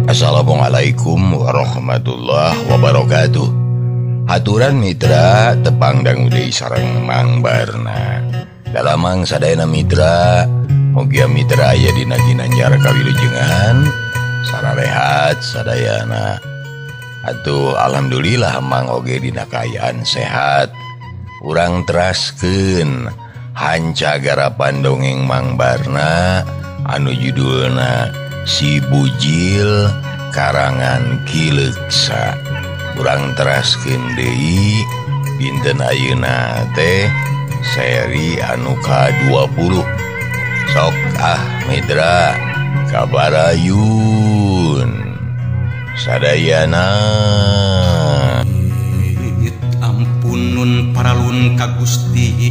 Assalamualaikum warahmatullahi wabarakatuh. Haturan mitra tepang dangu deui sareng Mang Barna. Dalamang sadayana mitra, mugia mitra aya dina ginanjar kawilujengan, sararehat sadayana. Atuh alhamdulillah Mang oge dina kaayaan sehat. Urang teraskeun hanca garapan dongeng Mang Barna anu judulna Si Bujil karangan Ki Leuksa. Urang teraskeun deui dinten ayeuna teh seri anu ka-20. Sok ah mitra kabarayun sadayana. Ampunun paralun ka Gusti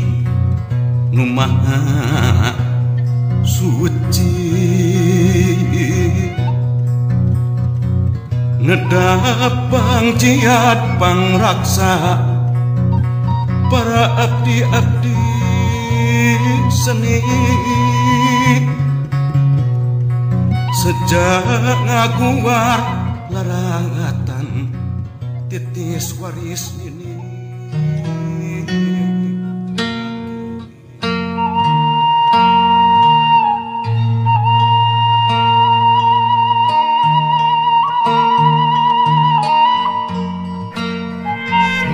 nu Maha Suci, nedapang jiat pangraksa para abdi-abdi seni. Sejak ngaguar larangatan titis waris ini.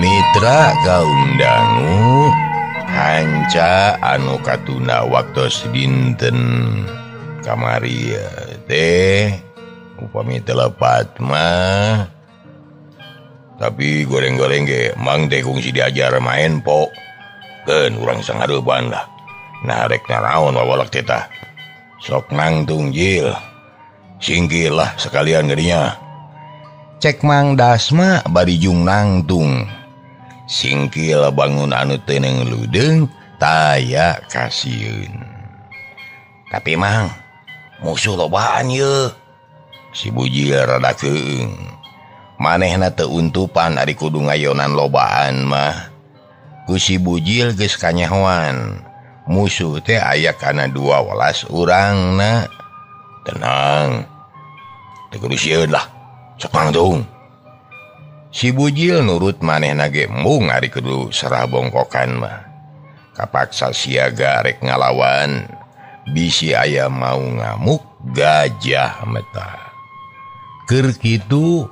Mitra kaum dangu hanca anu katuna waktos dinten kamari teh upami telepat mah, tapi goreng-goreng ge mang teh kungsi diajar main po keun urang sanghareupan lah. Nah rek naraon wawalak teh tah sok nangtung jil singkil lah sekalian geunya. Cek Mang Dasma bari jung nangtung singkil bangun anu teneng ludeung taya kasieun. Tapi Mang musuh lobaan ye. Si Bujil rada keung. Manehna teu untupan ari kudu ngayonan lobaan mah. Ku si Bujil geus kanyahoan. Musuh teh aya kana 12 urangna. Tenang. Teu kudu sieun lah. Sok nangtung. Si Bujil nurut manehna ge embung ari kudu serah bongkokan mah. Kapaksa siaga rek ngalawan, bisi aya mau ngamuk gajah meta. Keur kitu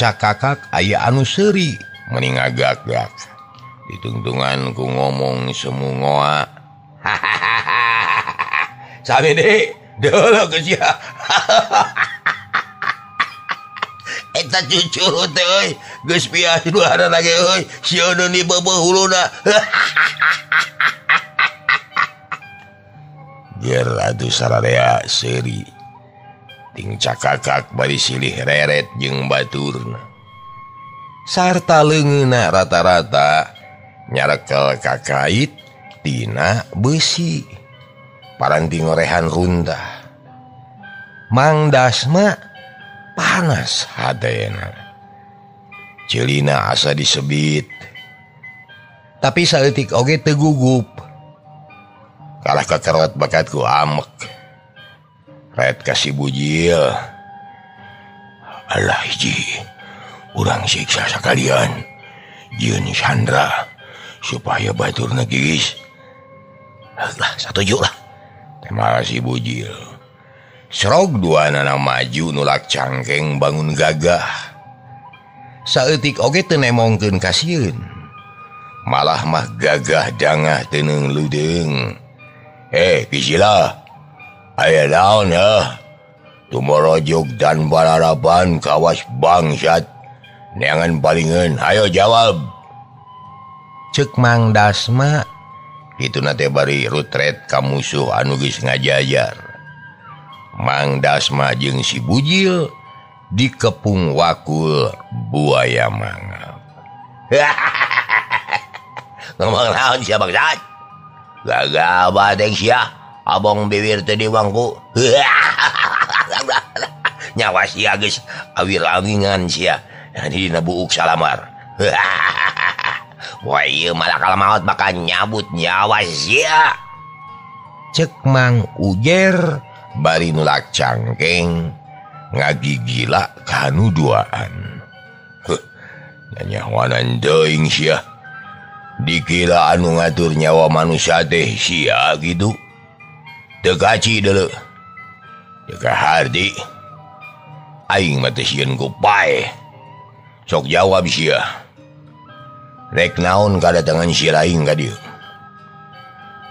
cakakak aya anu seuri meni ngagak-gak. Ditungtungan ku ngomong semu ngoa. Sami deui, deuleu geus sia. Eta cucurut teh euy, geus pias duana ge euy, sieun di beubeut huluna. Ger atuh sararea seuri. Ting cakakak bari silih reret jeung baturna. Sarta leungeunna rata-rata nyarekel kakait tina beusi. Paranti ngorehan runtah. Mang Dasma panas hatena. Celina asa disebit. Tapi saeutik oge teu gugup. Kalah kekerot bakatku amek. Ret ka si Bujil. Alah hiji, urang siksa sakalian. Jieun Sandra supaya baturna gigis. Lah satuju lah. Tema si Bujil. Serog dua nana maju nulak cangkeng bangun gagah. Saeutik oge teu nemongkeun kasieun. Malah mah gagah dangah teuneung ludeung. Kisila, aya naon ya? Tumorojog dan bararaban kawas bangsat. Neangan palingeun, ayo jawab. Cek Mang Dasma, kituna teh bari rutret ka musuh anu geus ngajajar. Mang Dasma jeung si Bujil dikepung wakul buaya mangap. Ngomong naon sia bangsat? Gagah badeng sia, abong bibir teh diwangku. Nyawa sia geus awir-awingan sia. Dina buuk salamar. Wah ieu malakal maot bakal nyabut nyawa sia. Cek Mang Ujer bari nulak cangkeng Ngagigila kanu duaan. Heh, nyanyawanan teuing sia. Dikira anu ngatur nyawa manusia teh sia gitu. Teu kaci deuleu. Teu kaharti. Aing mah teh sieun ku paeh. Sok jawab sia. Rek naon kadatangan si laing ka dieu?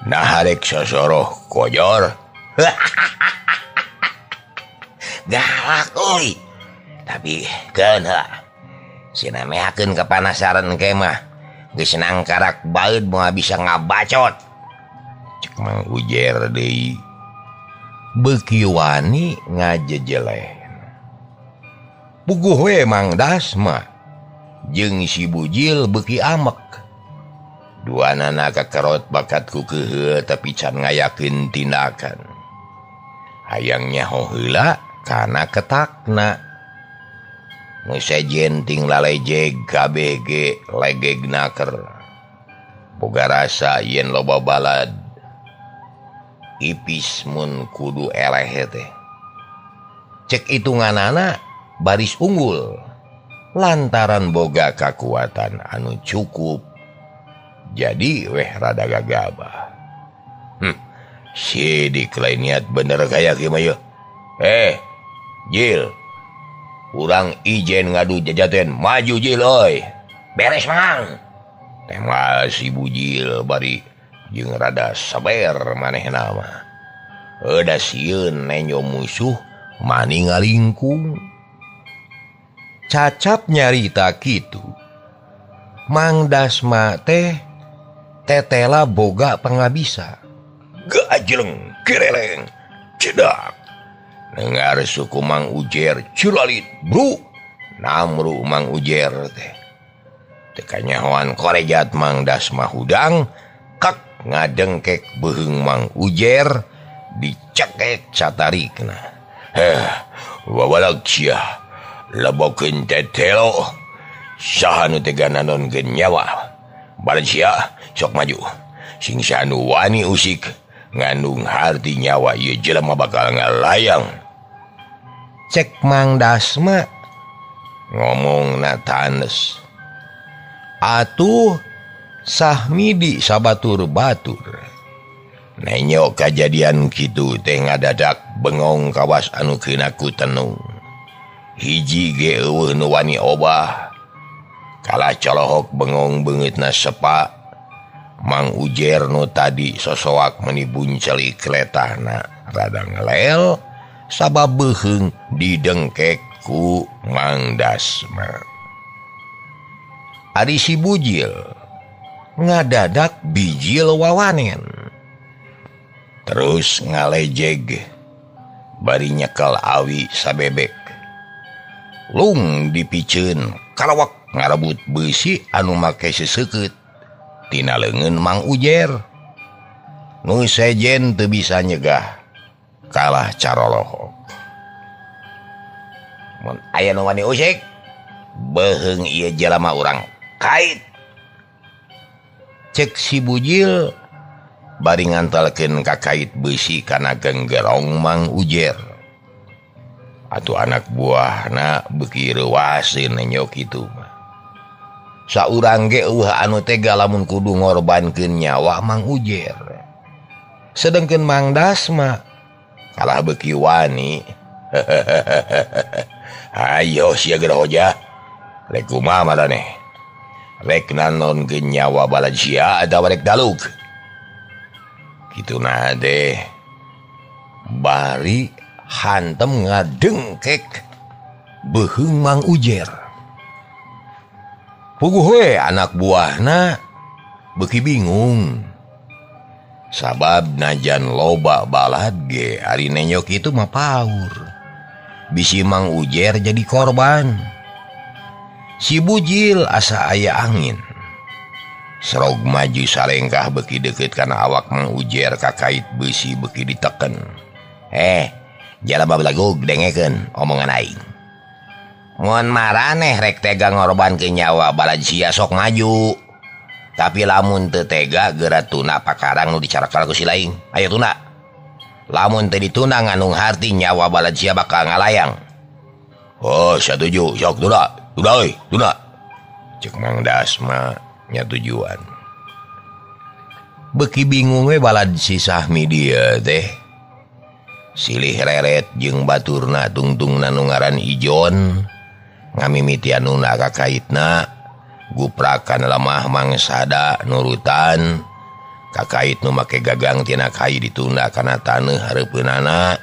Nah rek sosoroh kojor. Galak euy. Tapi keun heula. Sina mehakeun kepanasaran kemah. Geus nangkarak baeud moal bisa ngabacot. Cek Mang Ujer deui. Beuki wani ngajejeleh. Puguh we Mang Dasma jeung si Bujil beuki amek. Duanana kakerot bakat ku keuheul tapi can ngayakeun tindakan. Hayang nyaho heula kana ketakna. Nu sejen ting lalejeg KBG legeg naker. Boga rasa yen loba balad. Ipis mun kudu eleh teh. Cek hitunganana baris unggul. Lantaran boga kakuatan anu cukup. Jadi weh rada gagabah. Sidik lain niat bener kaya kieu mah yeuh. Jil. Urang ijen ngadu jajaten maju Jil euy. Beres Mang. Teh mah si Bujil bari jeung rada saber manehna mah. Euda sieun nenjo musuh mani ngalingkung. Cacap nyarita kitu. Mang Dasma teh tetela boga pangabisa. Gajleng kireleng cedak. Dengar suku Mang Ujer curalit bru. Namru Mang Ujer teh. Teu kanyahoan korejat Mang Dasma hudang kak ngadengkek beuheung Mang Ujer dicekek satarikna. Heh, wawalag sia. Lebokeun tetelo. Saha nu tega nanonkeun nyawa. Balad sia sok maju. Sing sanu wani usik ngandung harti nyawa ieu jelema bakal ngalayang. Cek Mang Dasma ngomongna tanes. Atuh Sahmidi sabatur-batur. Nenyo kajadian kitu teh ngadadak bengong kawas anu keuna ku tenung. Hiji ge eueuh nu wani obah. Kalah colohok bengong beungeutna sepa. Mang Ujer nu tadi sosoak meni bunceli kletahna rada ngelel sabab beuheung didengkek ku Mang Dasma. Ari si Bujil ngadadak bijil wawanen. Terus ngalejeg bari nyekel awi sabebek. Lung dipiceun kalawak ngarebut beusi anu make seseukeut tina leungeun Mang Ujer. Nu sejen teu bisa nyegah kalah carolohok. Mun aya nu wani usik beuheung ieu jelema urang kait. Cek si Bujil bari ngantalkeun ka kait beusi kana genggerong Mang Ujer. Atuh anak buahna beuki reuaseun nenyo kitu mah. Saurang ge eueuh anu tega lamun kudu ngorbankeun nyawa Mang Ujer. Sedengkeun Mang Dasma kalah beuki wani. Ayo sia geura hoja. Rek kumaha maraneh? Rek nanonkeun nyawa balad sia atawa rek daluk? Kituna teh bari hantem ngadengkek beuheung Mang Ujer. Puguh we anak buahna beuki bingung. Sabab najan loba balad ge ari nenyok itu mah paur. Bisi Mang Ujer jadi korban. Si Bujil asa aya angin. Serog maju salengkah beuki deukeut kana awak Mang Ujer kakait beusi beuki diteken. Jalaba belagog dengekeun omongan aing. Mun maraneh rek tega ngorbankeun nyawa balad sia sok maju. Tapi lamun teu tega geura tuna pakarang nu dicarakal ku si laing. Ayo tuna. Lamun teu dituna ngandung harti nyawa balad sia bakal ngalayang. Oh satuju sok tuna tuna euy tuna cek Mang Dasma nya tujuan. Beki bingung we balad si Sahmi dieu teh. Silih reret jeung baturna tungtungna nu ngaran Ijon ngamimitian nuna kakaitna guprakan lemah mangsada nurutan kakait nu make gagang tina kai ditunda kana taneuh hareupeunana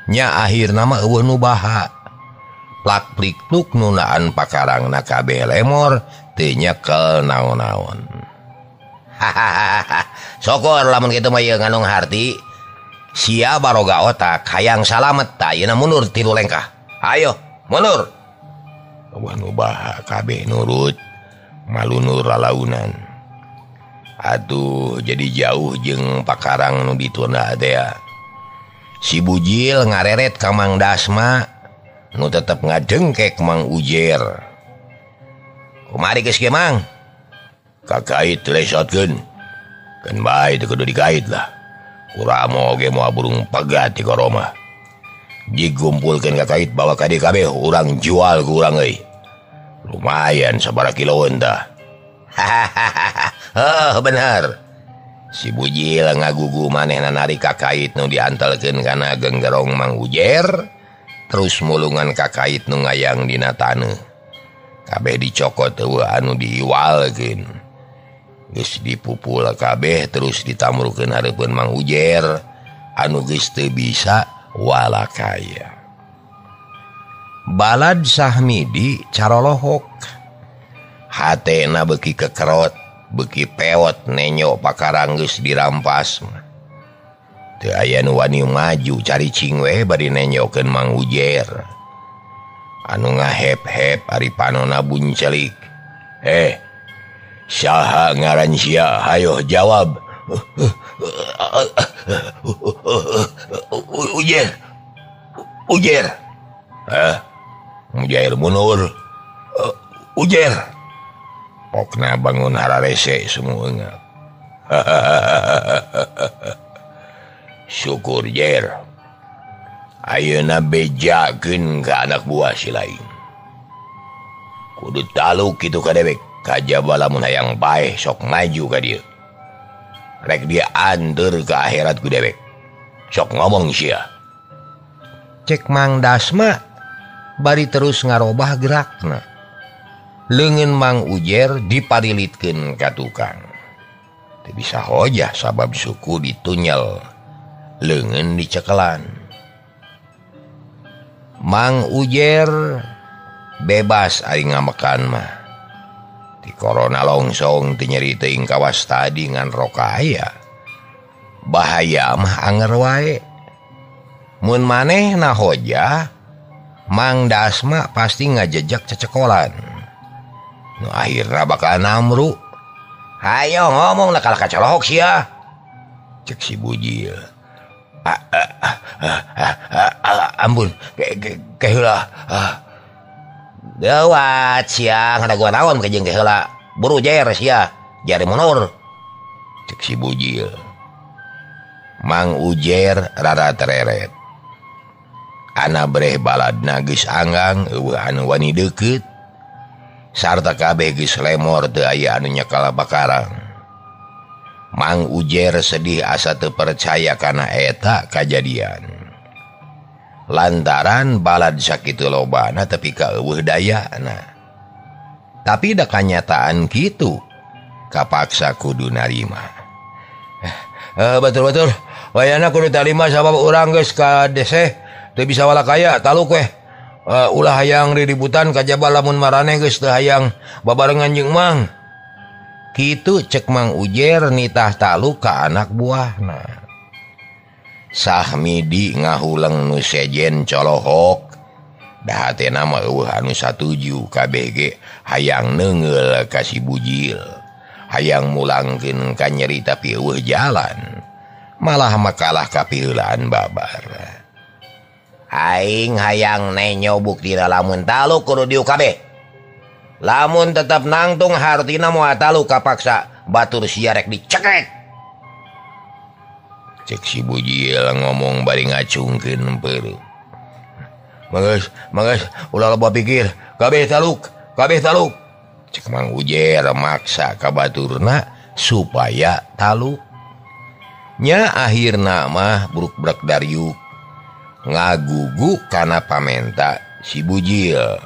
nya akhirna mah eueuh nu baha plak plik pluk nunaan pakarangna kabeh lemor teu nyekel naon-naon. Hahaha syukur lamun kitu mah ieu ngandung harti sia baroga otak hayang salamet ta ayeuna mundur tilu lengkah ayo mundur. Eueuh nu baha kabeh nurut malunur lalaunan. Aduh jadi jauh jeung pakarang nu ditunda teh. Si Bujil ngareret ka Mang Dasma nu tetep ngadengkek Mang Ujer. Kumari geus ge Mang? Kakait lesotkeun. Keun bae teu kudu dikait lah. Kuramo oge moal burung pegat di koroma. Digumpulkeun kakait bawa ka dieu kabeh urang jual ku urang euy. Lumayan sabaraha kiloeun tah. Hahaha. Heuh bener. Si Bujil ngagugu manehna narik kakait nu diantelkeun kana genggerong Mang Ujer, terus mulungan kakait nu ngayang dina taneuh. Kabeh dicokot eueuh anu diiwalkeun. Geus dipupul kabeh terus ditamrukeun hareupeun Mang Ujer anu geus teu bisa walakaya. Balad Sahmidi carolohok. Hatena beuki kekerot, beuki pewot nenyo pakarang geus dirampas. Teu aya nu wani maju caricing we bari nenyokeun Mang Ujer. Anu ngahep-hep ari panona buncelik. Saha ngaran sia? Hayo jawab. Ujer. Ujer. Hah? Mujair mundur. Ujer. Pokna bangun hararese semua. Syukur Jer. Ayeuna bejakeun ka anak buah si lain. Kudu taluk kitu ka dewek. Kajaba lamun hayang paeh sok maju ka dieu. Rek dia anteur ka akhirat ku dewek. Sok ngomong sia. Cek Mang Dasma bari terus ngarobah gerakna. Leungeun Mang Ujer diparilitkeun ka tukang. Teu bisa hojah sabab suku ditunyel, leungeun dicekelan. Mang Ujer bebas ari ngamekan mah. Di corona longsong teu nyeri teuing kawas tadi ngan rokaya. Bahaya mah anger wae. Mun manehna hojah, Mang Dasma pasti ngajejak cecekolan. Nu akhirna bakal namru. Hayo ngomong lah kalah kacolohok sia. Cek si Bujil. Ampun, keheula. Gawat sia ngadaguan naon ke jeung keheula. Buru jer sia, jari mundur. Cek si Bujil. Mang Ujer rara tereret. Ana breh baladna geus anggang eueuh anu wani deukeut. Sarta kabeh geus lemor teu aya anu nyekal bakarang. Mang Ujer sedih asa teu percaya kana eta kajadian. Lantaran balad sakitu lobana tepi ka eueuh dayana. Tapi da kanyataan kitu kapaksa kudu narima. Betul-betul wayana kudu tarima sabab urang geus ka deseh teu bisa walakaya taluk weh. Ulah hayang riributan kajaba lamun maraneh geus teu hayang babarengan jeung Mang. Kitu cek Mang Ujer nitah taluk ka anak buahna. Sahmidi ngahuleng nu sejen colohok. Da hatena mah eueuh anu satuju kabeh ge hayang neungeul ka si Bujil. Hayang mulangkeun ka nyeri tapi eueuh jalan. Malah makalah kapiheulaan babar. Aing hayang nenyo buktina lamun taluk kudu diuk kabeh. Lamun tetep nangtung hartina moal taluk kapaksa batur sia rek dicekrek. Cek si Bujil ngomong bari ngacungkeun peureuh. Manggeus, manggeus ulah loba pikir. Kabeh taluk, kabeh taluk. Cek Mang Ujer maksa ka baturna supaya taluk. Nya akhirna mah bruk-brek dariuk ngagugu kana pamenta si Bujil.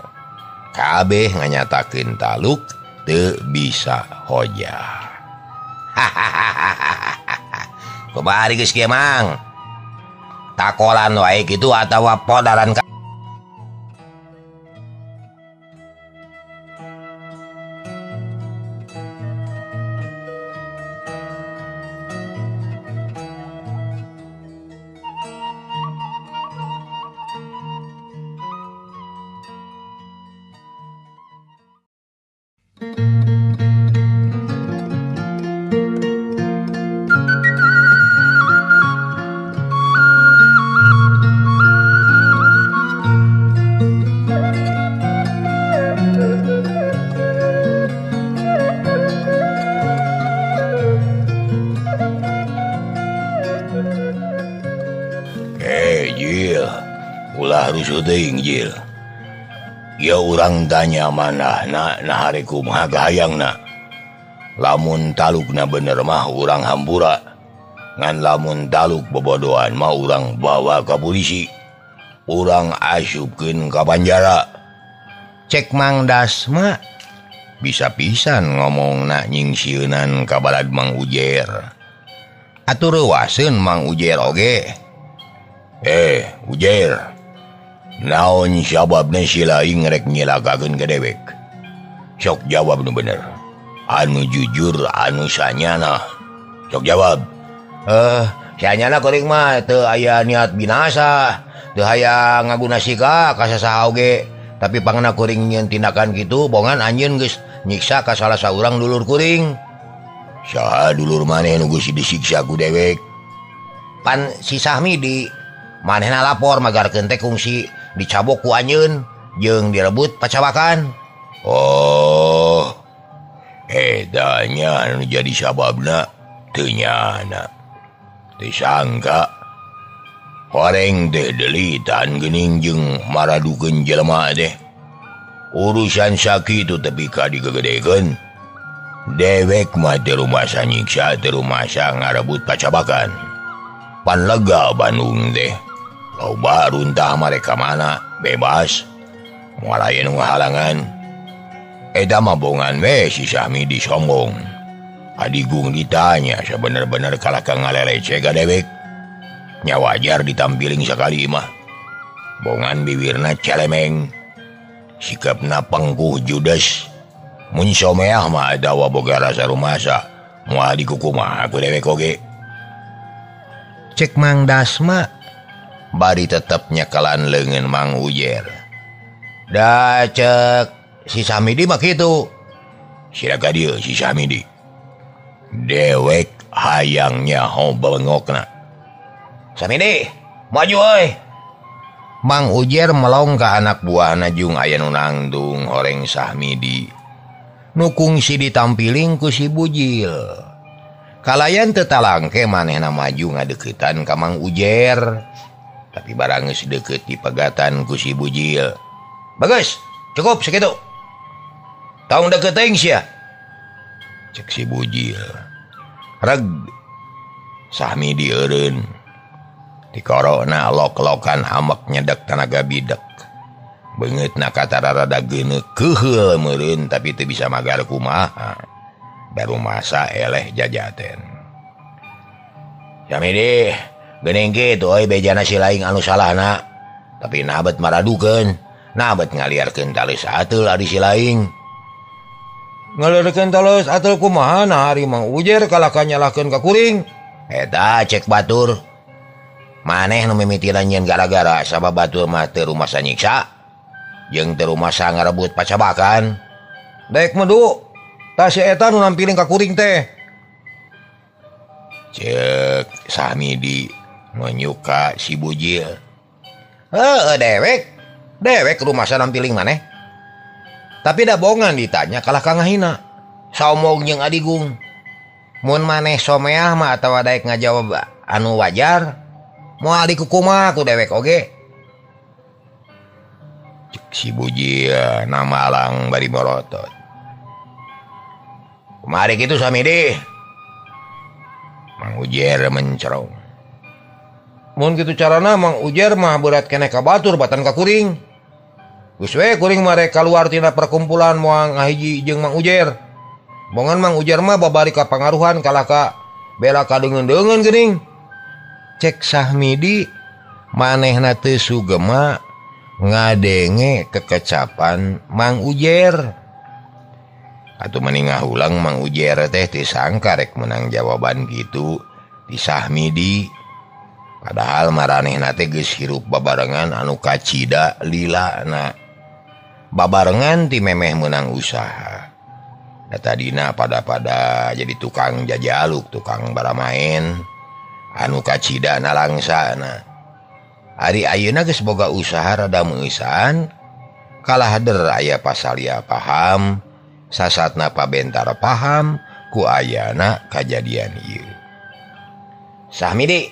Kabeh nganyatakeun taluk teu bisa hojah. Hahaha. Kumaha geus kieu Mang? Takolan wae kitu atawa podaran ka Ya urang tanya mana na nah hari kumaha gahayangna. Lamun talukna bener mah urang hampura, ngan lamun taluk bobodohan mah urang bawa ka polisi, urang asupkeun ka panjara. Cek Mang Dasma bisa pisan ngomongna nyingsieunan ka balad Mang Ujer. Atuh reuaseun Mang Ujer oge. Ujer, naon sababna si laing rek nyilakakeun ka dewek? Sok jawab nu bener, anu jujur, anu sanyana. Sok jawab. Sanyana kuring mah teu aya niat binasa, teu aya ngaguna sika ka sasaha oge. Tapi pangna kuring nyieun tindakan kitu bongan anjeun geus nyiksa ka salah saurang dulur kuring. Saha dulur maneh nu geus disiksa ku dewek? Pan si Sahmidi manehna lapor magarkeun teh kungsi dicabok ku anjeun jeung direbut pacawakan. Oh, edanya anu jadi sababna teu nyana. Teu sangka horeng teh delitan geuning jeung maradukeun jelema teh. Urusan sakitu tepi ka digegedekeun. Dewek mah teu rumasa nyiksa, teu rumasa ngarebut pacabakan. Pan lega Bandung teh. Loba runtah mereka mana bebas moal aya nu ngahalangan. Eta mah bongan we si Sahmidi sombong. Adigung ditanya sabener-bener kalah ka ngalelece ka dewek. Nya wajar ditampiling sakali mah. Bongan bibirna celemeng, sikapna pengkuh judes. Mun someah mah atawa boga rasa rumasa moal dikukumaha ku dewek oge. Cek Mang Dasma bari tetep nyekalan leungeun Mang Ujer. Da cek si Samidi mah kitu. Sira ka dieu si Samidi. Dewek hayang nyaho bengokna. Samidi, maju euy. Mang Ujer melong ka anak buahna jeung aya nu nangtung horeng Sahmidi. Nu kungsi ditampiling ku si Bujil. Kalayan teu talangke manehna maju ngadeukeutan ka Mang Ujer. Tapi barang geus deukeut dipegatan ku si Bujil. Bagus, cukup sakitu. Tong deukeut teuing sia. Cek si Bujil. Reg Sahmidi eureun. Dikorona lok-lokan amek nyedek tanaga bidek. Beungeutna katara rada geuneuk keuheul meureun tapi teu bisa magar kumaha. Baru masa eleh jajaten. Sahmidi, geuning kitu euy bejana si laing anu salahna. Tapi nabet maradukeun, nabet ngaliarkeun taleus ateul ari si laing. Ngaliarkeun taleus ateul kumaha nah ari Mang Ujer kalah ka nyalahkeun ka kuring. Eta cek batur. Maneh nu mimitinan nyieun gara-gara sabab batur mah teu rumasa nyiksa jeung teu rumasa ngarebut pacabakan. Daek medu tah si eta nu nampiling ka kuring teh. Cek Sahmidi menyuka si Bujil. Heuh dewek, dewek rumasa nampiling maneh. Tapi da bongan ditanya kalah ka ngahina. Saomong jeung Adigung. Mun maneh someah mah atawa daek ngajawab anu wajar, moal dikukumaha ku dewek oge. Cek si Bujil namalang bari morotot. Kemari kitu Samidi. Mang Ujer mencerong. Mun kitu carana Mang Ujer mah berat keneh ka batur batan ka kuring. Geus we kuring mah rek kaluar tina perkumpulan moal ngahiji jeung Mang Ujer. Bongan Mang Ujer mah babari ka pangaruhan kalah ka bela ka deungeun-deungeun geuning. Cek Sahmidi manehna teu sugema ngadenge kekecapan Mang Ujer. Atuh meni ngahulang Mang Ujer teh teu sangka rek menang jawaban kitu ti Sahmidi. Padahal maranehna teh geus hirup babarengan anu kacida lilana. Babarengan ti memeh meunang usaha. Da tadina pada-pada jadi tukang jajaluk, tukang baramaen anu kacida nalangsana. Ari ayeuna geus boga usaha rada meusan, kalah der aya pasalia paham, sasatna pabentar paham ku ayana kajadian ieu. Sahmidi,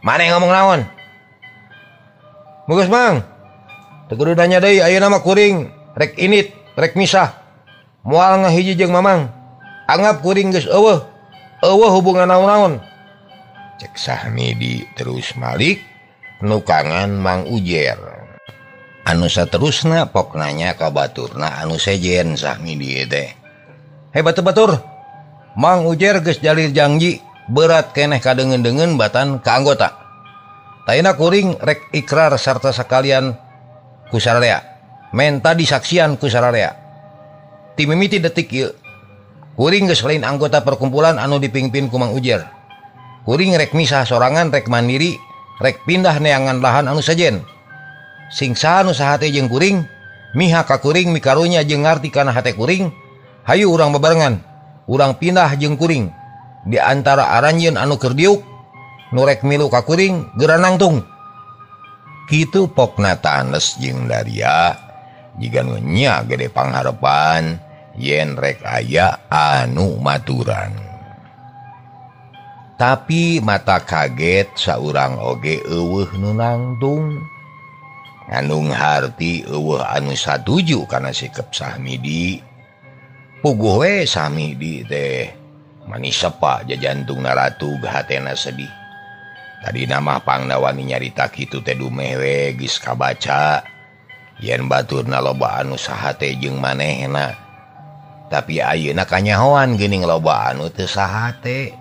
maneh ngomong naon? Geus Mang, teu kudu nanya deui ayeuna mah kuring rek init, rek misah. Moal ngahiji jeung Mamang. Anggap kuring geus eueuh, eueuh hubungan naon-naon. Cek Sahmidi terus malik nukangan Mang Ujer. Anu saterusna pok nanya ka baturna anu sejen Sahmidi teh. Hei batur-batur, Mang Ujer geus jalir janji berat keneh kadeungeun-deungeun batan ka anggota. Taina kuring rek ikrar sarta sakalian ku sararea. Menta disaksian ku sararea. Ti mimiti detik ieu, kuring geus lain anggota perkumpulan anu dipingpin ku Mang Ujer. Kuring rek misah sorangan, rek mandiri, rek pindah neangan lahan anu sejen. Sing saha nu sahate jeung kuring, miha ka kuring mikarunya jeung ngarti kana hate kuring, hayu urang bebarengan, urang pindah jeung kuring. Di antara aranjeun anu keur diuk, nu rek milu ka kuring geura nangtung. Kitu pokna Tanes jeung Daria, jiga nu nya gede pangharepan yen rek aya anu maturan. Tapi mata kaget saurang oge eueuh nu nangtung. Ngandung harti eueuh anu satuju kana sikep Sahmidi. Puguh we Sahmidi teh manis sepa jajantungna ratug hatena sedih. Tadina mah pangna wani nyarita kitu teh dumeh we geus kabaca yen baturna loba anu sahate jeung manehna. Tapi ayeuna kanyahoan geuning loba anu teu sahate,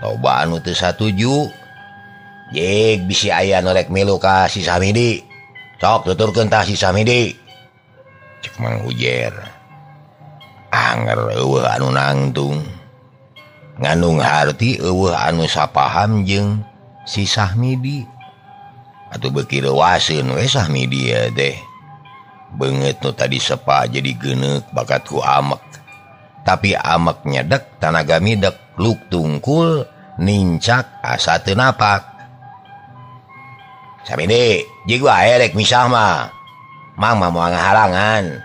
loba anu teu satuju. Jek bisi aya nu rek milu ka si Sahmidi. Sok tuturkeun tah si Sahmidi. Cek Mang Ujer. Anger eueuh anu nangtung. Ngandung harti eueuh anu sapaham jeung si Sahmidi. Atuh beuki reuaseun we Sahmidi teh. Beungeut nu tadi sepa jadi geuneuk bakat ku amek. Tapi amek nyedek tanaga midek luk tungkul nincak asa teu napak. Samidi, jig wae rek misah mah. Mang mah moal ngahalangan.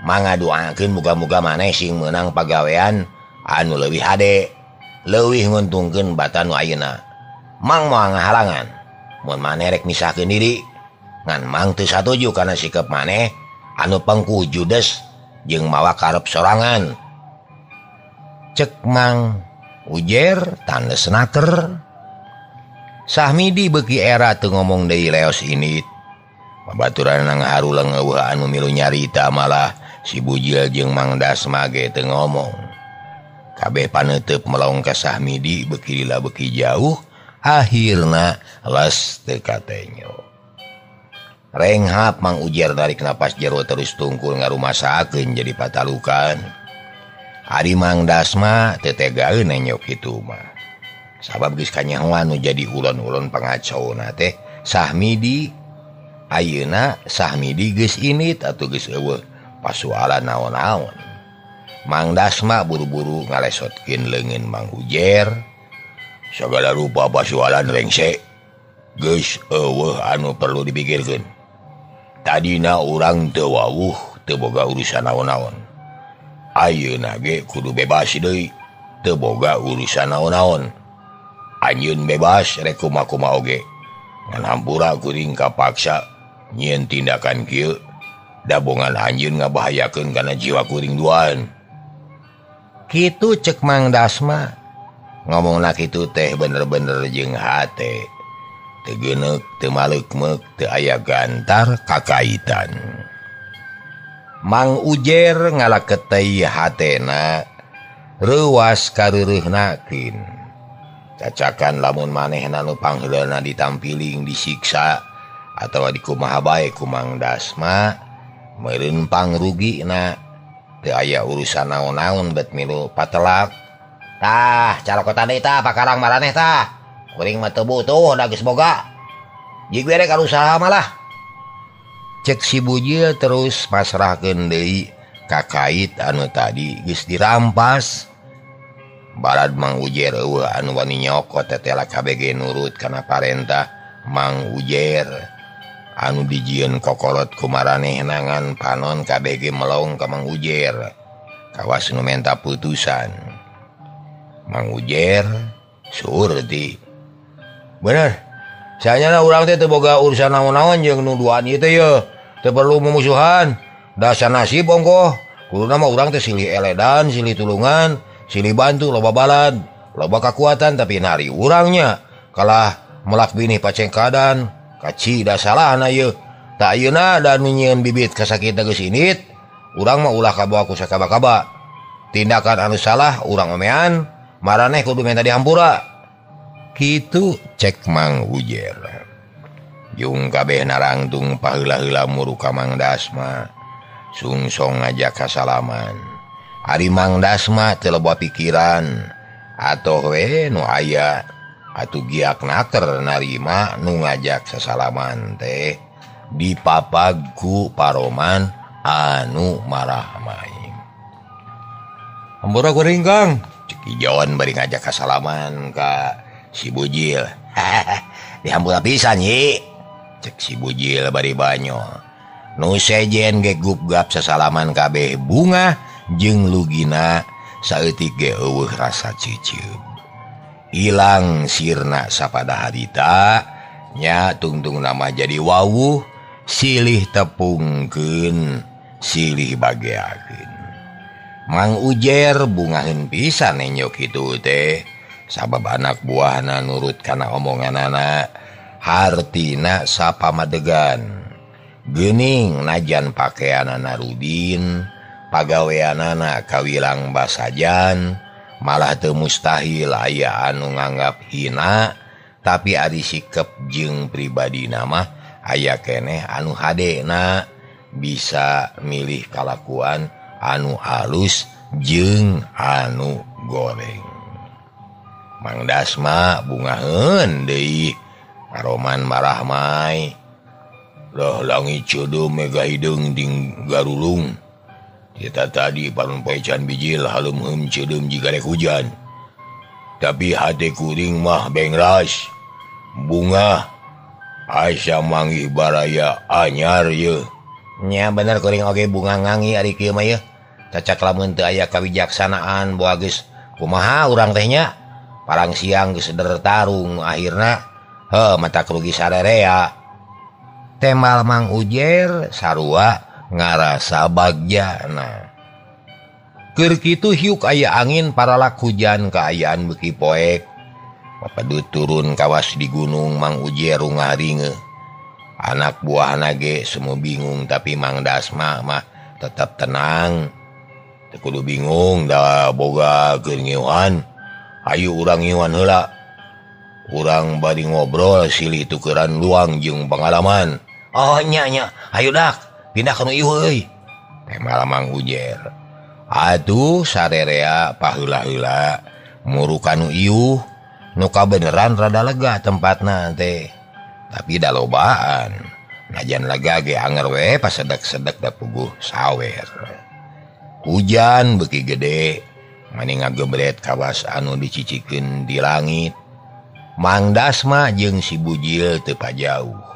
Mang ngadoakeun muga-muga maneh sing meunang pagawean anu leuwih hade, leuwih nguntungkeun batan nu ayeuna. Mang moal ngahalangan. Mun maneh rek misahkeun diri, ngan mang teu satuju kana sikep maneh anu pengku judes jeung mawa karep sorangan. Cek Mang Ujer tandes naker. Sahmidi beuki era teu ngomong deui leos init. Babaturan ngaharuleng eueuh anu milu nyarita malah si Bujil jeung Mang Dasma ge teu ngomong. Kabeh paneuteub melong ka Sahmidi beuki lila beuki jauh, akhirna les teu katenyo. Renghap Mang Ujer tarik napas jero terus tungkul ngarumasakeun jadi patalukan. Ari Mang Dasma teu tegaeun nenyok kitu mah. Sabab geus kanyahoan nu jadi ulon-ulon pangacauna teh Sahmidi. Ayeuna Sahmidi geus init atuh geus eueuh pasualan naon-naon. Mang Dasma buru-buru ngalesotkeun leungeun Mang Ujer. Sagala rupa pasualan rengse geus eueuh anu perlu dipikirkeun. Tadina urang teu wawuh teu boga urusan naon-naon. Ayeuna ge kudu bebas deui teu boga urusan naon-naon. Anjeun bebas rek kumaha-kumaha oge. Ngan hampura kuring kapaksa nyieun tindakan kieu. Dabongan anjeun ngabahayakeun kana jiwa kuring duaan. Kitu cek Mang Dasma. Ngomongna kitu teh bener-bener jeung hate. Teu geuneuk, teu maleukmeuk, teu aya gantar kakaitan. Mang Ujer ngalaketei hatena reuwas kareureihnakeun. Cacakan lamun manehna nu pangheulana ditampiling disiksa atawa dikumaha bae ku Mang Dasma meureun pangrugina teu aya urusan naon-naon bet milu patelak. Tah calokotan deui tah pakarang maraneh tah. Kuring mah teu butuh da geus boga. Jig we rek usaha malah. Cek si Bujil terus pasrahkeun deui ka kait anu tadi geus dirampas. Balad Mang Ujer eueuh anu wani nyokot tetela KBG nurut kana parentah Mang Ujer. Anu dijieun kokolot ku maranehna ngan panon KBG melong ka Mang Ujer. Kawas nu menta putusan. Mang Ujer surti. Bener. Saenyana urang teh teu boga urusan naon-naon jeung nu duaan ieu teh yeuh. Teu perlu mumusuhan. Dasar nasib ongkoh. Kuduna mah urang teh silih eledan, silih tulungan, silih bantu loba balad, loba kakuatan tapi nari urangnya kalah melak binih pacengkadan, kaci da salahna yeuh. Tak ayeuna da nu nyieun bibit kasakitna geus indit, urang mah ulah kabawa ku sakaba-kaba. Tindakan anu salah urang omean, maraneh kudu menta dihampura. Kitu cek Mang Ujer. Jung kabeh narangtung paheula-heula muru ka Mang Dasma. Sungsong ngajak kasalaman. Ari Mang Dasma teu loba pikiran atoh we nu aya atuh giak naker narima nu ngajak sasalaman teh dipapag ku paroman anu marahmai. Hampura kuring Kang, cek Ijon bari ngajak kasalaman ka si Bujil. Dihampura pisan nyi, cek si Bujil bari banyol. Nu sejen ge gupgap sasalaman kabeh bunga jeung lugina saeutik ge eueuh rasa ciceup. Ilang sirna sapada harita nya tungtung nama jadi wawuh silih tepungkeun silih bageakeun. Mang Ujer bungaheun pisan enyo kitu teh sabab anak buahna nurut kana omonganana hartina sapamadegan. Geuning najan pakeanana rudin pagaweanana kawilang basajan malah teu mustahil aya anu nganggap hina tapi ari sikep jeung pribadina mah aya keneh anu hadena bisa milih kalakuan anu halus jeung anu goreng. Mang Dasma bungaheun deui paroman marahmai. Loh langit ceudeum mega hideung ding garulung. Kita tadi parun poe can bijil halum-heum ceudeum jiga rek hujan. Tapi hate kuring mah bengras. Bunga asa manggih baraya anyar yeuh. Nya bener kuring oge bunga ngangi ari kieu mah yeuh. Cacak lamun teu aya kawijaksanaan boa geus kumaha urang teh nya. Parang siang geus seder tarung akhirna heuh mata kerugi sarerea. Temal Mang Ujer sarua ngarasa bagjana. Keur kitu hiuk aya angin paralak hujan kaayaan beuki poek. Papadut turun kawas di gunung Mang Ujer rungaringe. Anak buahna ge semua bingung tapi Mang Dasma mah tetap tenang. Teu kudu bingung da boga keur ngiuhan. Ayu urang ngiuhan heula. Urang bari ngobrol silih tukeran luang jeung pengalaman. Oh nya nya, ayo dak pindah ka nu ieu euy. Temal Mang Ujer. Aduh sarerea paheula-heula muru ka nu ieu nu kabeneran rada lega tempatna teh. Tapi da lobaan. Najan lega ge anger we pasedek-sedek da puguh sawer. Hujan beuki gede, mani ngagebret kawas anu dicicikeun di langit. Mang Dasma jeung si Bujil teu pajauh.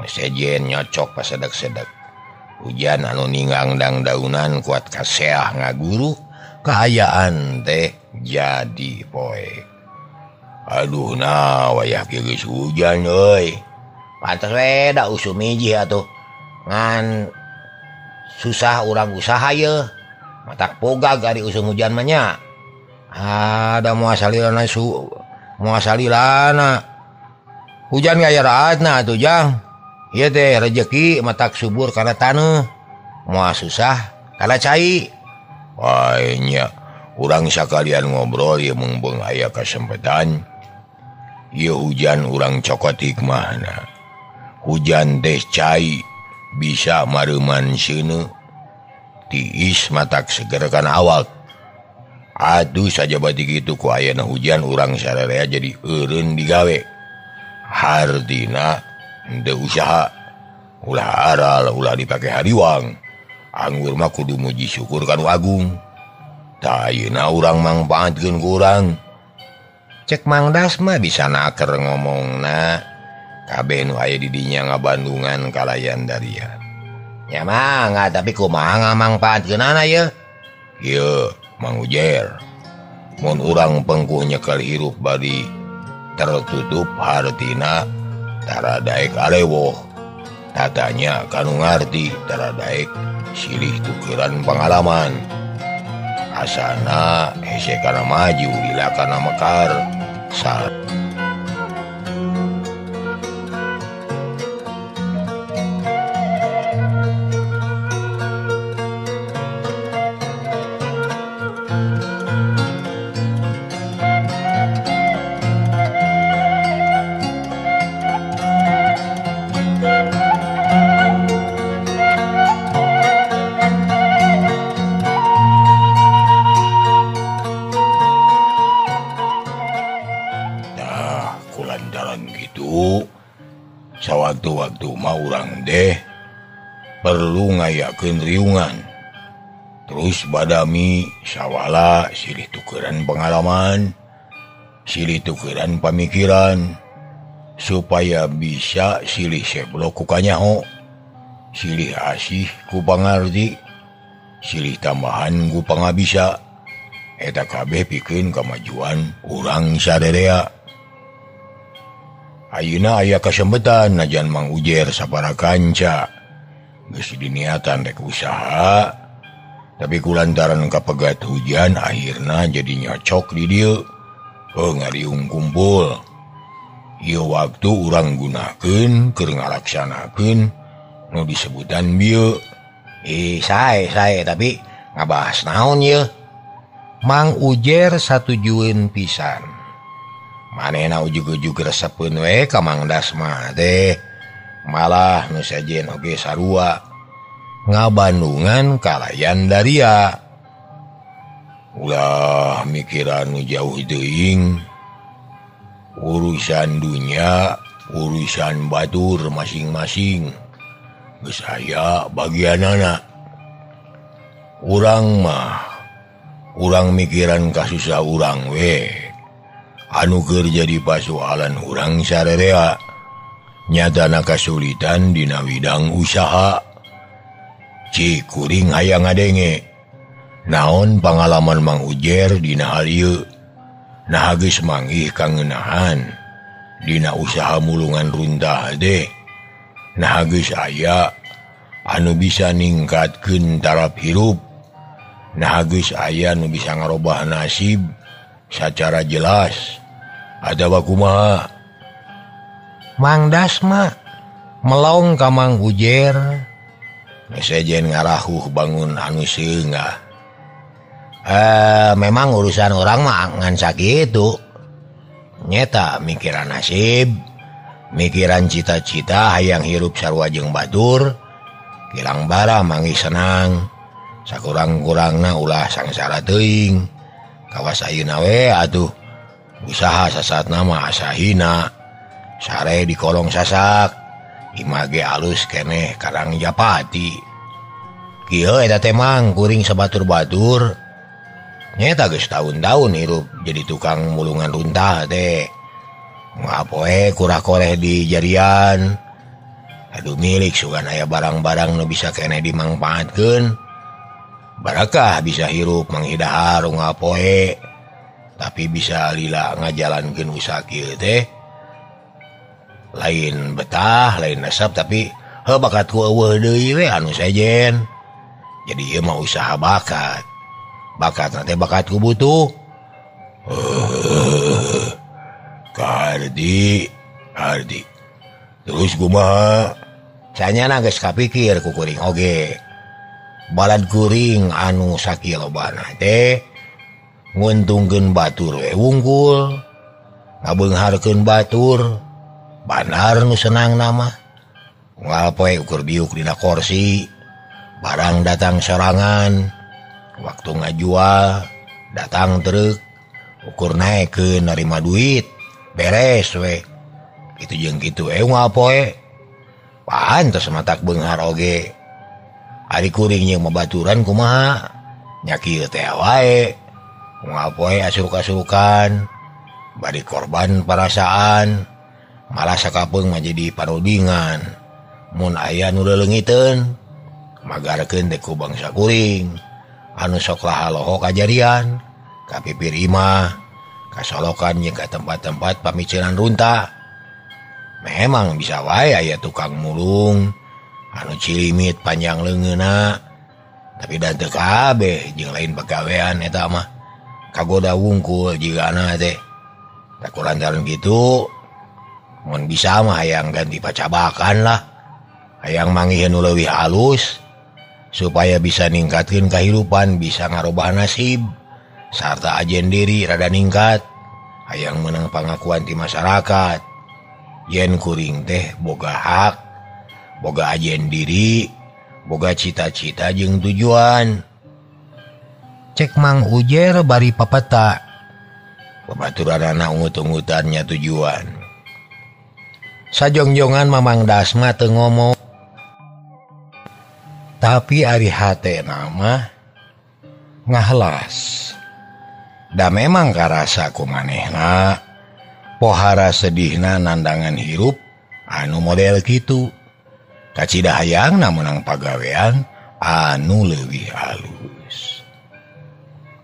Sejen nyocok pasedek-sedek. Hujan anu ninggang dang-daunan kuat kaseah ngaguru kaayaan teh jadi poek. Aduh nah wayah kieu geus hujan euy. Pantes we da usum hiji atuh. Ngan Susah urang usaha ye. Matak pogag ari usum hujan mah nya. Ada muasalilana su muasalilana. Hujan gaya raatna atuh Jang. Ieu teh rejeki matak subur kana taneuh. Moal susah kana cai. Wah nya urang sakalian ngobrol ieu mungbeung aya kasempatan. Ieu hujan urang cokot hikmahna. Hujan teh cai bisa mareuman seuneu. Tiis matak seger kana awak. Aduh saja batik itu ku ayana hujan urang sararea jadi eureun digawe. Hartina henteu usaha. Ulah aral ulah dipake hariwang. Anggur mah kudu muji syukur ka Nu Agung. Tah ayeuna urang mangpaatkeun ku urang. Cek Mang Das mah bisa naker ngomongna. Kabeh nu aya di dinya ngabandungan kalayan daria. Nya mangga tapi kumaha ngamangpaatkeunana ye? Ieu Mang Ujer. Mun urang pengkuh nyekel hirup bari tertutup hartina tara daek alewoh. Tatanya kanu ngarti tara daek silih tukeran pengalaman. Asana hese kana maju lila kana mekar. Sal sawaktu-waktu mah urang deh perlu ngayakeun riungan. Terus badami sawala silih tukeran pengalaman, silih tukeran pamikiran supaya bisa silih seblok ku kanyaho, silih asih ku pangarti, silih tambahan ku pangabisa. Eta kabeh pikeun kamajuan urang sarerea. Ayeuna aya kasempetan najan Mang Ujer sapara kanca. Geus diniatan rek usaha, tapi kulantaran kapegat hujan akhirna jadi nyocok di dieu. Heuh ngariung kumpul. Ieu waktu urang gunakeun keur ngalaksanakeun nu disebutan bieu. Sae sae tapi ngabahas naon yeuh? Mang Ujer satujueun pisan. Manehna ujug-ujug resepeun we ka Mang Das mah teh. Malah nu sejen oge sarua ngabandungan kalayan daria. Ulah mikiran nu jauh teuing. Urusan dunya, urusan batur masing-masing. Geus aya bagianana. Urang mah urang mikiran kasusah urang we. Anu keur jadi pasoalan urang sarerea nyatana kasulitan dina widang usaha. Cik kuring hayang ngadenge naon pangalaman Mang Ujer dina hal ieu. Nah geus manggih kangenahan dina usaha mulungan runtah teh. Nah geus aya anu bisa ningkatkeun taraf hirup. Nah geus aya nu bisa ngarobah nasib sacara jelas. Atawa kumaha? Mang Das mah melong ka Mang Ujer. Sejen ngarahuh bangun anu seungah. Memang urusan orang mah ngan sakitu. Nyeta mikiran nasib, mikiran cita-cita hayang hirup sarua jeung batur, kilang bara manggih senang. Sakurang-kurangna ulah sangsara teuing. Kawas ayeuna we atuh usaha sasatna mah asa hina. Sare di kolong sasak, image alus keneh Karang Japati. Kieu eta teh Mang kuring sabatur-batur. Nyeta geus tahun-tahun hirup jadi tukang mulungan runtah teh. Ngapoe kurah-koreh di jarian. Aduh milik sugan aya barang-barang nu bisa keneh dimangpaatkeun. Barakah bisa hirup manghidahar ngapoe. Tapi bisa lila ngajalankeun usaha kieu teh. Lain betah, lain resep tapi heuh bakat ku eueuh deui we anu sejen. Jadi ieu mah usaha bakat. Bakat teh bakat ku butuh. Kardi, Ardi. Terus kumaha? Sanyana geus kapikir ku kuring oge. Balad kuring anu sakilobana teh nguntungkeun batur we wungkul, ngabeungharkeun batur, bandar nu senang nama. Unggal poe ukur diuk dina korsi, barang datang sorangan, waktu ngajual datang truk, ukur naekeun narima duit, beres we. Kitu jeung kitu unggal poe. Pantes matak beunghar oge. Ari kuring jeung babaturan kumaha? Nya kieu teh wae. Unggal poe asuruk-asurukan, bari korban perasaan, malah sakapeung mah jadi parudingan. Mun aya nu leulengiteun, magarkeun teh ku bangsa kuring anu sok laha-loho kajarian, ka pipir imah, kasolokan jeung ka tempat-tempat pamiceunan runtah. Memang bisa wae aya tukang mulung anu cilimit panjang leungeunna, tapi da teu kabeh jeung lain pagawean eta mah kagoda wungkul jigana teh. Tak kulantaran kitu mun bisa mah hayang ganti pacabakan lah, hayang manggih nu leuwih halus supaya bisa ningkatkeun kahirupan, bisa ngarobah nasib sarta ajen diri rada ningkat, hayang menang pangakuan ti masyarakat. Yen kuring teh boga hak, boga ajen diri, boga cita-cita jeung tujuan. Cek Mang Ujer bari papeta. Babaturanana ungut-ungutannya tujuan. Sajongjongan Mamang Dasma teu ngomong. Tapi ari hatena mah ngahelas. Da memang karasa ku manehna pohara sedihna nandangan hirup anu model kitu. Kacida hayangna meunang pagawean anu leuwih halus.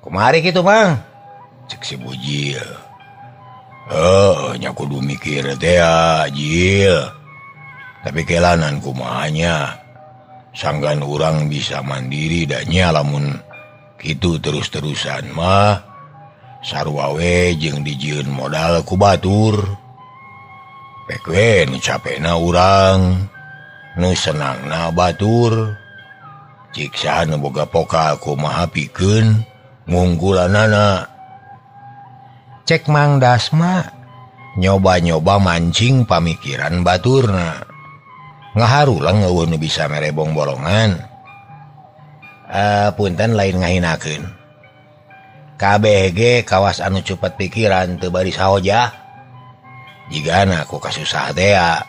Kumari kitu Mang? Cek si Bujil. Nya kudu mikir teh Jil. Tapi kelanan kumahanya. Sanggan urang bisa mandiri da nya lamun kitu terus-terusan mah sarua we jeung dijieun modal ku batur. Pek we nu capena urang, nu senangna batur. Cik saha nu boga poka kumaha pikeun ngungkulanana. Cek Mang Dasma nyoba-nyoba mancing pamikiran baturna. Ngaharulang eueuh nu bisa mere bongbolongan. Punten lain ngahinakeun. KBG kawas anu cepet pikiran teu bari sahoja. Jigana ku kasusah tea.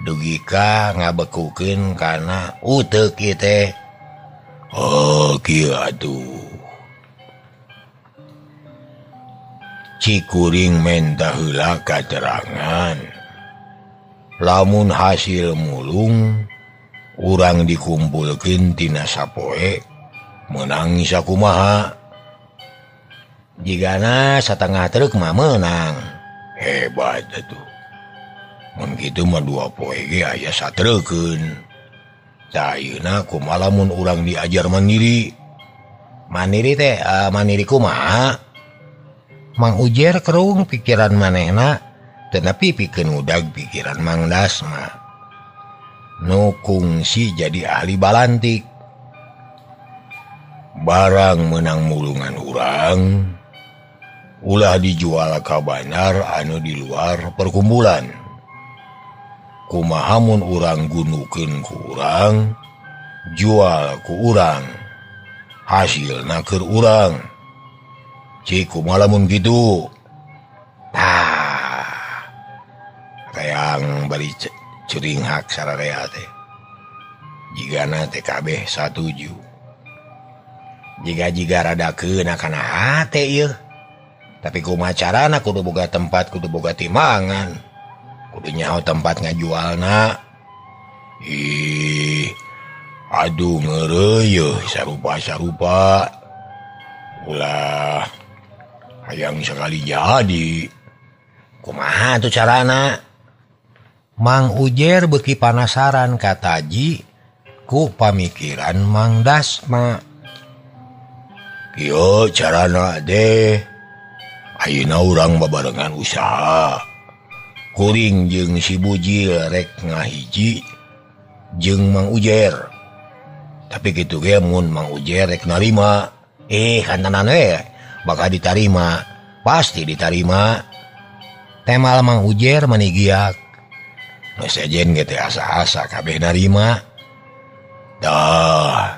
Dugi ka ngabekukeun kana uteuk ieu teh. Oh kieu atuh. Cikuring menta heula katerangan. Lamun hasil mulung urang dikumpulkeun tina sapoe meunang sakumaha. Jigana satengah truk mah meunang. Hebat atuh. Mun kitu mah dua poe ge aya satreukeun. Tah ayeuna kumaha lamun urang diajar mandiri? Mandiri teh mandiri kumaha? Mang Ujer kerung pikiran manehna tetapi pikeun udag pikiran Mang Dasma. Nu kungsi jadi ahli balantik. Barang menang mulungan urang ulah dijual ka bandar anu di luar perkumpulan. Kumaha mun urang gunukeun ku urang, jual ku urang, hasilna keur urang. Cik kumaha lamun kitu? Tah, reang bari ceuringhak sararea teh. Jigana teh kabeh satuju. Jiga-jiga rada keuna kana hate ieu. Tapi kumaha carana kudu boga tempat, kudu boga timbangan. Kudu nyaho tempat ngajualna. Ih, aduh ngeureuyeuh sarupa-sarupa. Ulah hayang sekali jadi. Kumaha tuh carana? Mang Ujer beuki panasaran kataji Ku pamikiran Mang Dasma. Kieu carana deh. Ayeuna urang babarengan usaha. Kuring jeung si Bujil rek ngahiji jeung Mang Ujer. Tapi kitu ge mun Mang Ujer rek narima, kantanan we bakal ditarima, pasti ditarima. Temal Mang Ujer mani giak. Nu sejen ge teh asa-asa kabeh narima. Dah.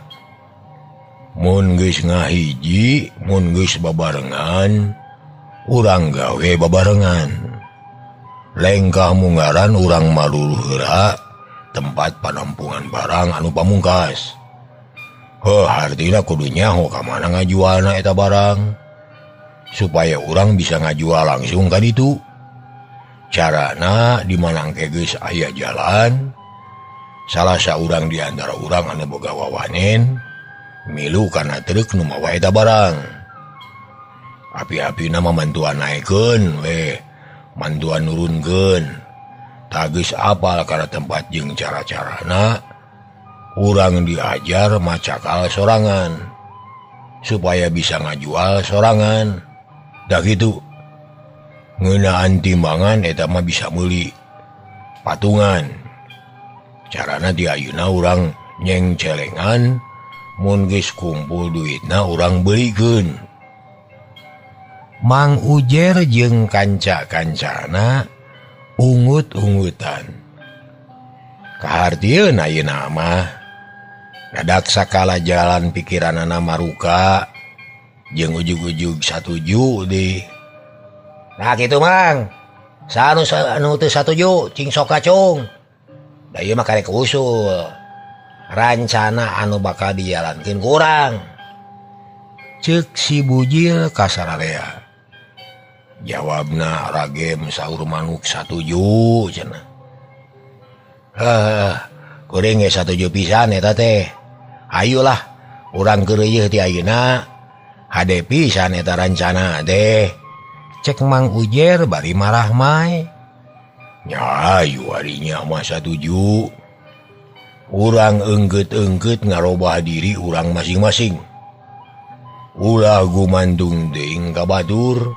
Mun geus ngahiji, mun geus babarengan, urang gawe babarengan. Lengkah munggaran urang maluluh heula tempat panampungan barang anu pamungkas. Heuh, hartina kudu nyaho ka mana ngajualna eta barang supaya urang bisa ngajual langsung ka ditu. Carana di manangke geus aya jalan, salah saurang di antara urang anu boga wawanen milu kana truk nu mawa eta barang. Api-apina mah mantuan naekeun we, mantuan nurunkeun. Tah geus apal kana tempat jeung cara-carana, urang diajar macakal sorangan supaya bisa ngajual sorangan. Dah kitu. Ngeunaan timbangan eta mah bisa meuli patungan. Carana di ayeuna urang nyeng celengan, mun geus kumpul duitna urang beulikeun. Mang Ujer jeung kanca-kancana ungut-ungutan. Kahartieun ayeuna mah dadak sakala jalan pikiranana maruka jeung ujug-ujug satuju deui. Nah kitu Mang, sanu anu teu satuju cing sok kacung. Da ieu mah karek usul. Rancana anu bakal dijalankeun ku urang. Ceuk si Bujil ka sararea. Jawabna ragem saur manuk satuju cenah. Heuh, kuring ge satuju pisan eta teh. Hayulah urang keureuyeun ti ayeuna hade pisan eta rancana teh. Cek Mang Ujer bari marah mai. Nya ayu arinya mah satuju. Urang engkeut-engkeut ngarobah diri urang masing-masing. Ulah gumantung teuing ka batur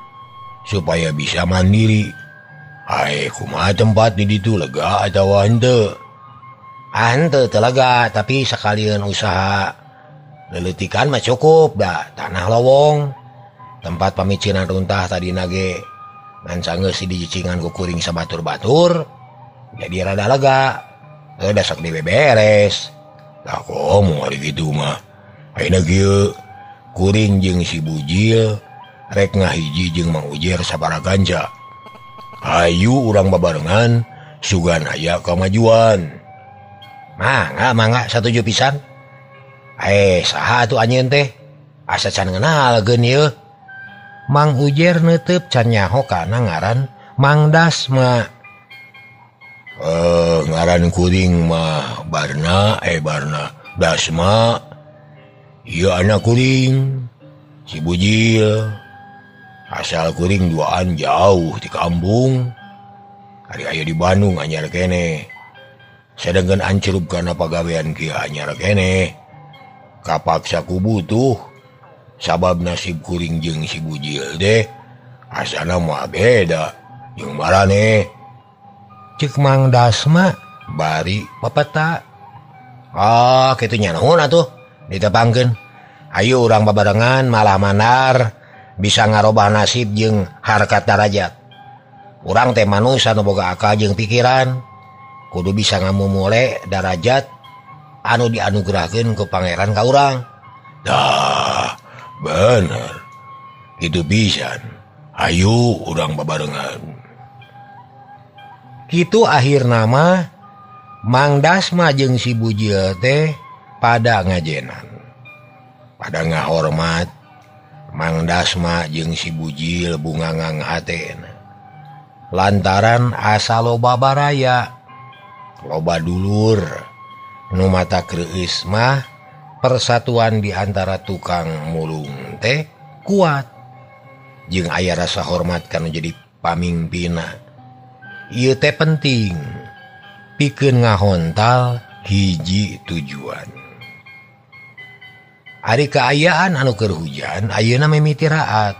supaya bisa mandiri. Ae kumaha tempat di ditu lega atawa henteu? Ah henteu teu lega, tapi sakalian usaha leletikan mah cukup da tanah lowong. Tempat pamicinan runtah tadi nage ngan sanggeus dijicingan ku kuring sabatur-batur jadi rada lega. Da sok dibeberes. Lah komo ari kitu mah. Ayeuna kieu kuring jeung si Bujil rek ngahiji jeung Mang Ujer sabaraha ganca. Hayu urang babarengan sugan aya kamajuan. Mangga mangga satuju pisan. Saha atuh anjeun teh? Asa can ngenalkeun ieu. Mang Ujer neuteup can nyaho kana ngaran Mang Dasma. Ngaran kuring mah Barna Dasma. Ieu anak kuring si Bujil. Asal kuring duaan jauh di kampung. Ari aya di Bandung anyar keneh. Sedengkeun ancrub kana pagawean kieu anyar keneh. Kapaksa ku butuh. Sabab nasib kuring jeung si Bujil deh asana mah beda jeung marane. Cek Mang Dasma bari pepeta. Oh, kitu nya nuhun atuh ditepangkeun. Ayo urang babarengan malah mandar bisa ngarobah nasib jeung harkat darajat. Urang teh manusia nu boga akal jeung pikiran, kudu bisa ngamumule darajat anu dianugerahkeun ku pangeran ka urang. Dah, bener. Itu pisan. Ayo urang babarengan. Kitu akhirna mah Mang Dasma jeung si Bujil teh pada ngajenan. Pada ngahormat Mang Dasma jeung si Bujil bungangang hatena. Lantaran asa loba baraya, loba dulur, nu mata kreueus mah persatuan di antara tukang mulung teh kuat. Jeung aya rasa hormat kana jadi pamimpinna. Ieu teh penting pikeun ngahontal hiji tujuan. Ari kaayaan anu keur hujan ayeuna mimiti raat.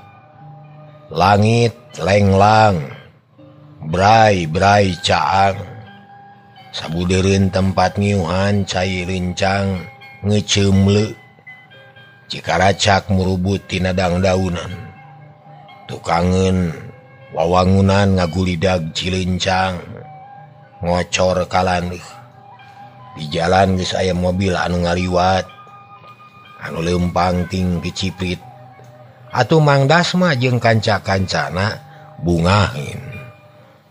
Langit lenglang, brai-brai caang. Sabudeureun tempat ngiuhan cai lincang ngeceumleu. Cikaracak murubut tina dangdaunan. Tukangeun wawangunan ngagulidag cilincang ngocor kalandeuh. Di jalan geus aya mobil anu ngaliwat anu leumpang ting kiciprit. Atuh Mang Dasma jeung kanca-kancana bungahin.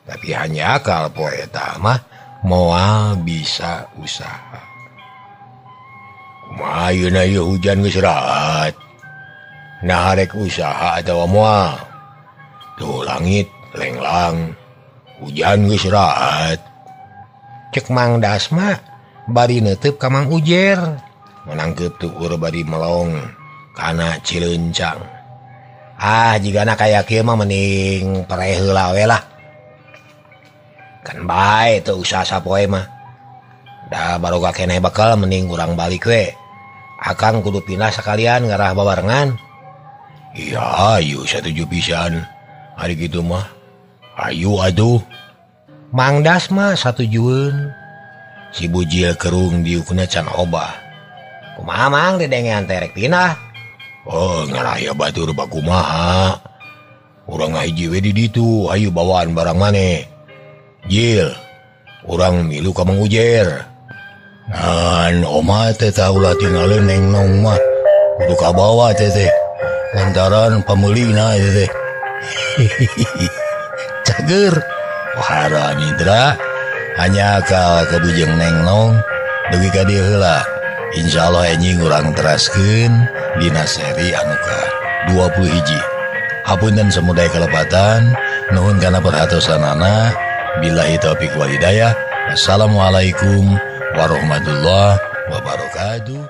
Tapi hanya akal poe eta mah moal bisa usaha. Kumaha ayeuna ieu hujan geus raat. Nah rek usaha atawa moal. Tuh langit lenglang, hujan geus raat. Cek Mang Dasma bari neuteub ka Mang Ujer. Menangkeup tuur bari melong kana Cilencang. Ah jigana kaya kieu mah mending pereh heula we lah. Kan bae teu usaha sapoe mah. Da baroga keneh bakal mending urang balik we. Akang kudu pindah sekalian ngarah babarengan. Iya, ayo satuju pisan. Hari gitu mah. Ayo atuh. Mang Dasma satujueun. Si bujil kerung diukna can obah. Kumaha Mang didengean teh rek pindah? Oh, ngaraya batur bakumaha. Urang ngahiji we di ditu, ayo bawaan barang maneh. Jil, urang milu ka Mang Ujer. Ngan oma teh taulah tinggalin neng nong mah. Kudu kabawa teh teh. Lantaran pameulina teh teh. Cager. Wahara Mitra, hanya akal kabujeng neng nong dugi ka dieu heula. Insyaallah enjing urang teraskeun dina seri anu ka 21. Hapunten samudaya kalepatan, nuhun kana perhatosanana. Billahi taufik wal hidayah. Wassalamualaikum warahmatullahi wabarakatuh.